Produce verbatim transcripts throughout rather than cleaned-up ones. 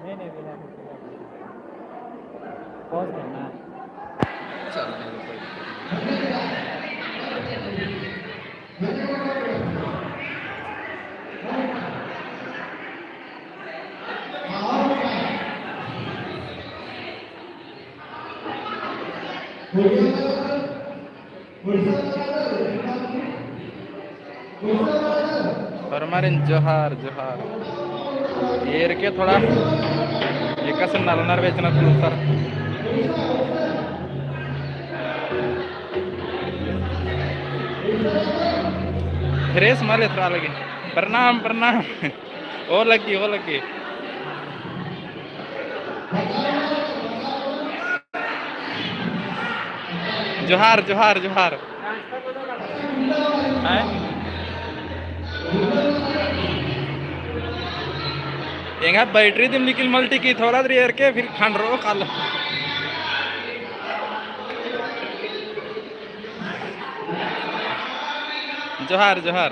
नहीं, नहीं, बिना कुछ। Pause करना है। चलो, नहीं, कोई दिक्कत नहीं। होरमारिन जोहार, जोहार। एरके थोड़ा एकासे नलनर बेचना तुलसर। Fresh मल एथरा लगे। प्रणाम, प्रणाम। ओ लग्गी, ओ लग्गी। जोहार, जोहार, जोहार। हैं? एंगा battery दिम निकिल मल टिकी, थोड़ा देर एरके फिर खंडरो काल। जोहार, जोहार।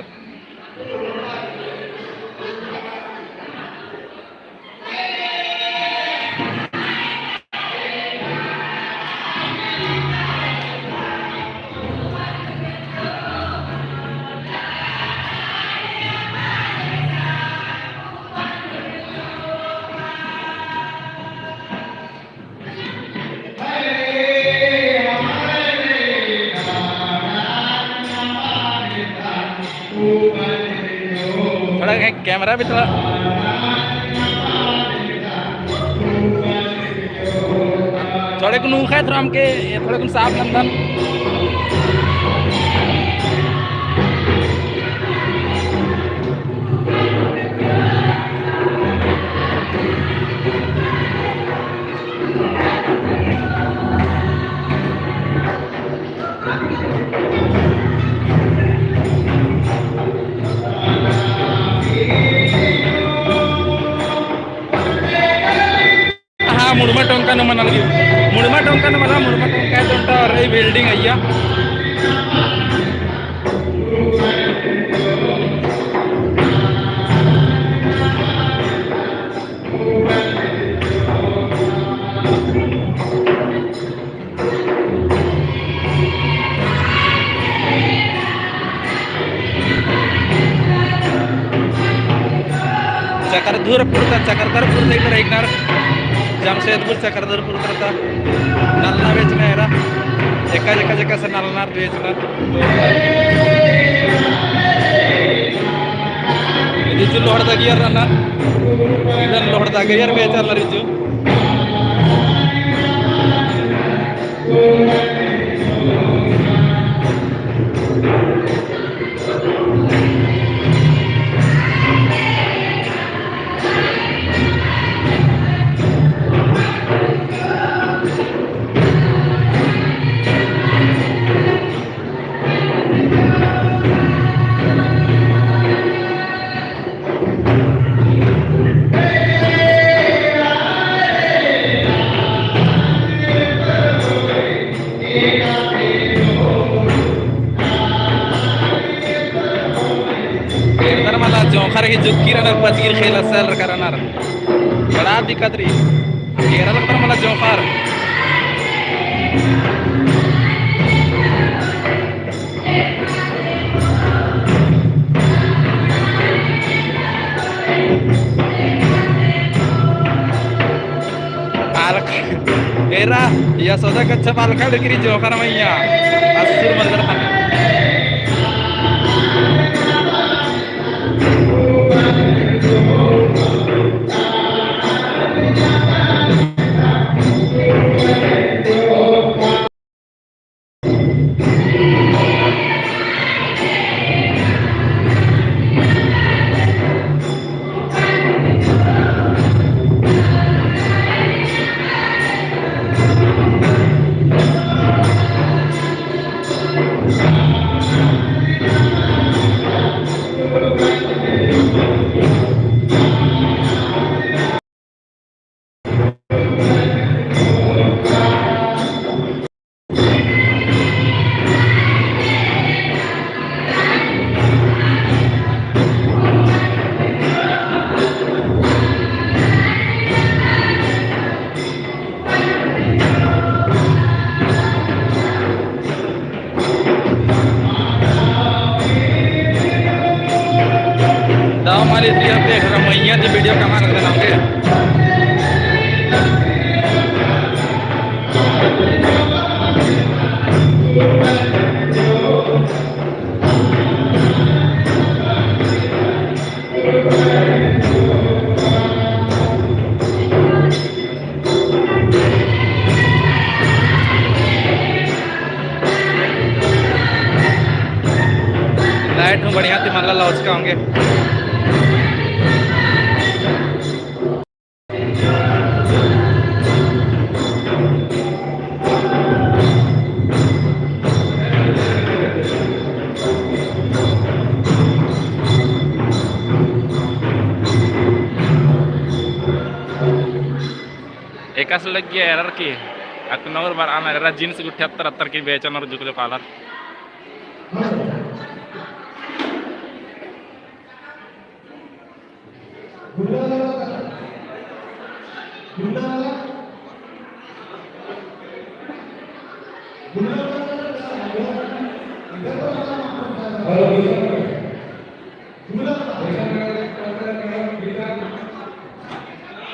थोड़ा camera भी थोड़ा, थोड़ा कुन ऊखा है, थोड़ा हमके, थोड़ा कुन साफ नंदन। हाँ, मुड़मा टोंका नू मना लगी। मुड़मा टोंका नू मला, मुड़मा टोंका है तो उन्टा और ये building है या। चक्रधरपुर ता, चक्रधरपुर ता इधर एक नार, जमशेदपुर चक्रधरपुर ता, नलना बेचना एरा, एका जेका जेकासे नलना बेचना। इदिचु लोहरदगियर रअनर, इदन लोहरदगियर बेचर लरिचु। जोंख़र ही जुक्की रअनर, पचगिर खेला सलरका रअनर। बड़ा दिक्कत रई। एरा लगदर मला जोंख़र। अलख-, एरा, यशोदा कच्छप अलखा डुकरी जोंख़र मइय्याँ। असुर मलदर ख़ने। दव माली दिया पे घर मइय्याँ ती video कमा लगदन हमके। Light हूँ बढ़िया ती मल्ला लौचका होंगे। एकासे लग्गी एरर की अकनौर बरआनर, एरा jeans गुट्ठी अत्तर अत्तर की बेचनर जुक जुक आलर।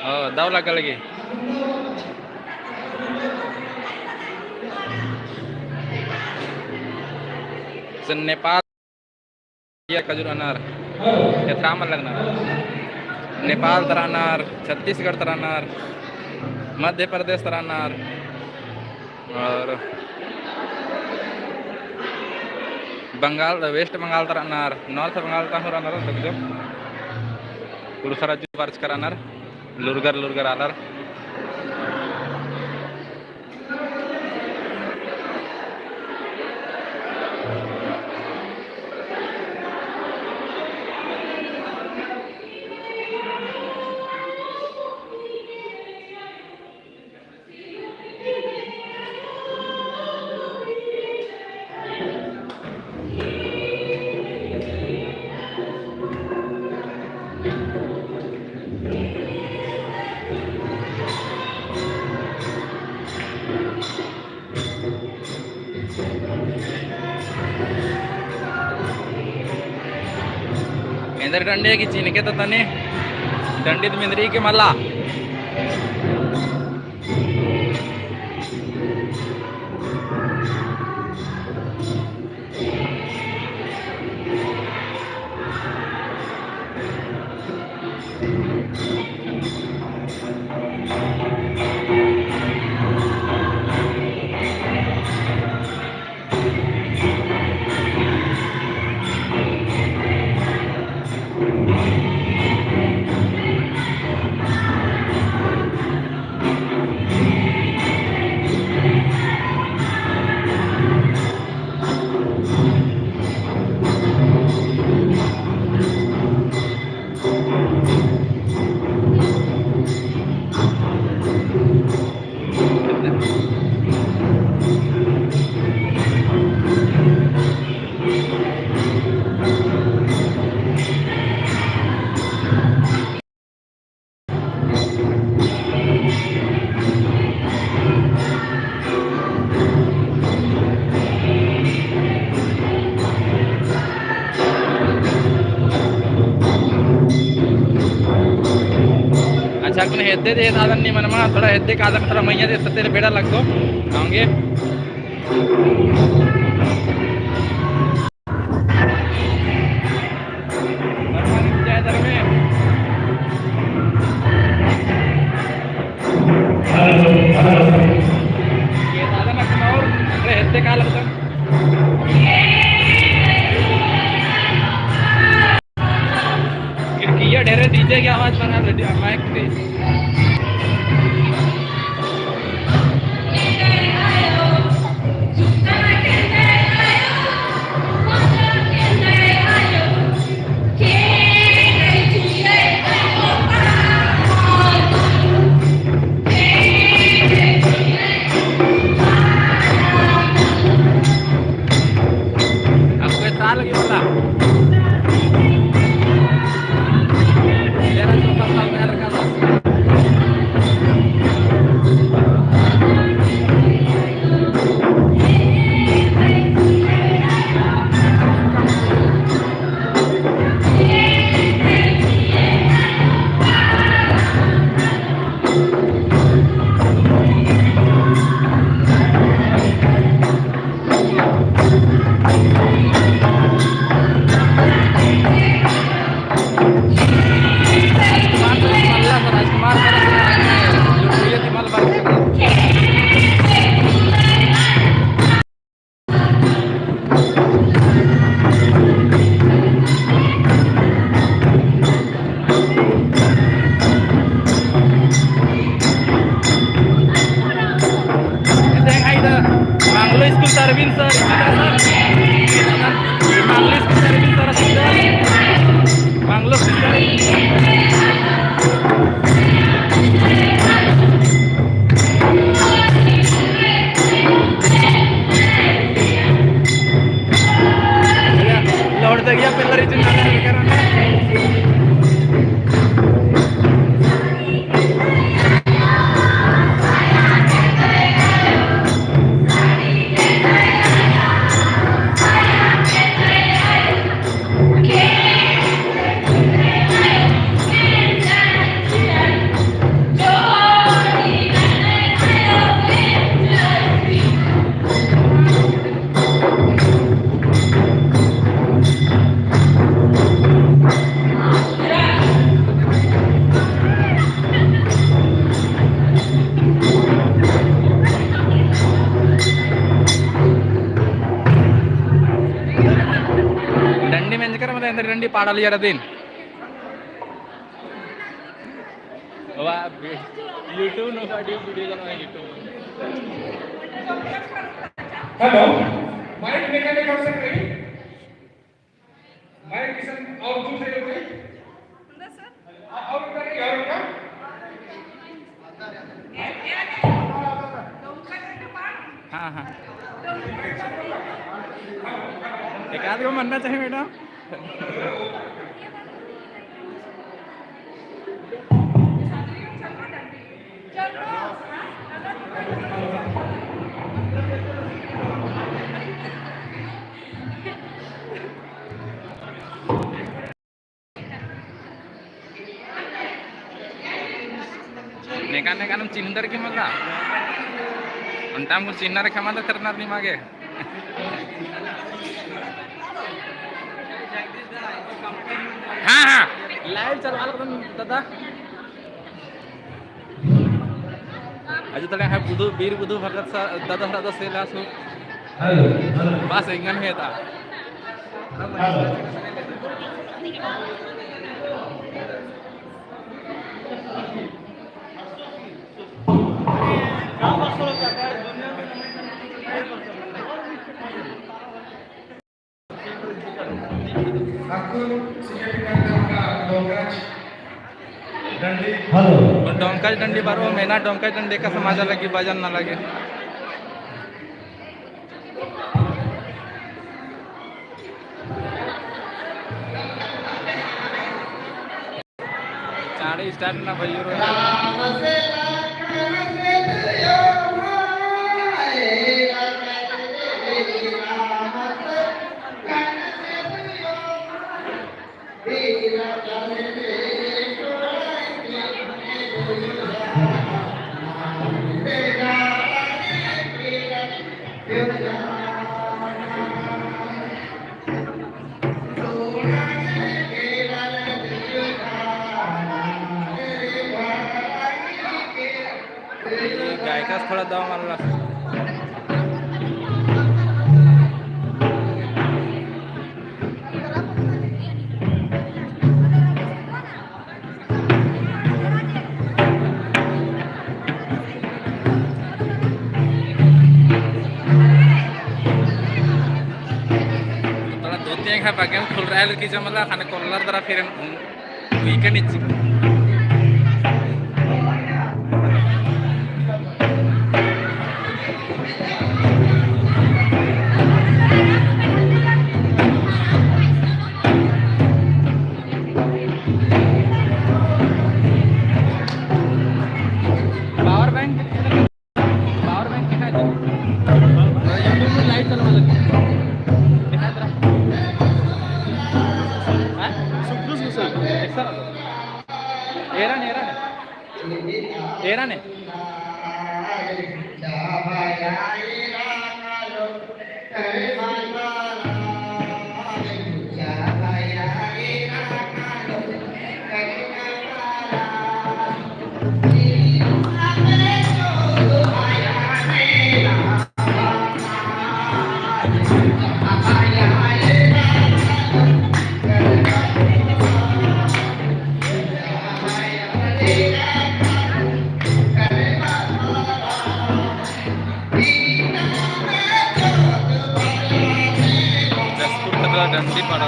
ओ, दव लग्गा लगी। से नेपाल या कजू रअनर, एथरा मल लगनर। नेपाल ता रअनर, छत्तीसगढ़ ता रअनर, मध्य प्रदेश ता रअनर, और बंगाल, West Bengal ता रअनर, North Bengal ता हूँ रअनर, देख जो। कुँड़ुख़ रज्जु बरचका रअनर, लूरगर लूरगर आलर। एन्देर डंडी की चिनके तो तनी, डंडी तो मिंदरी के मल्ला। हेद्दे दे दादन नी मनमा, थोड़ा हेद्दे कादन, थोड़ा मइय्याँ दे तत्ते बेड़ा लग्गो। आंगे। खिड़किया ढेरे DJ की आवाज बरआ, रेडियो माइक दे। मांगलो स्कूल सरविन सर, मांगलो स्कूल सरविन सर, मांगलो स्कूल सरविन। लौट दगिया पिल्लर इचुन नाला है करो ना। डंडी मेंजकर मतलब एन्देर डंडी पाड़ालियर अदिन। वाह, बे-, YouTube नू का video बनाओ, YouTube। Hello, mic mechanic और secretary, mic किसन और दूर से लेते हैं। आ-, और इधर नहीं, और इधर। हाँ, हाँ। एक आध गो मन्ना चाहिए, मैडम। नेका नेका नम चिन्हदर की मला। अंताम कुछ चिन्हर खेमा दा तेरना दिमागे। हाँ, हाँ। Live चलवा लगदन दादा। अजु तले है बुधु, वीर बुधु भगत सा, दादा हरा दा सेला सु। Hello, hello। बस एंगन है ता। Hello। अक्कुन सिंगर पिंगर का डोंकाच डंडी। Hello। डोंकाच डंडी बरओ, मेना डोंकाच डंडी का समाजा लगी बजन ना लगे। चाँड़े start ना भइयो रो। गायकस थोड़ा दव मल्ला। थोड़ा धोती एंग्है बग्गेम खुलरआ लगी जमला, ख़ने कोल्लर दरा फिर एम उइकन इच्ची। Power bank, power bank दिखाई दे। YouTube में live चलवा लगे। दिखाई दे रहा। हाँ? सुक्रुस गुसल। एक साल। एरा ने, एरा ने। एरा ने। जसपुर तक डंडी पाड़ा।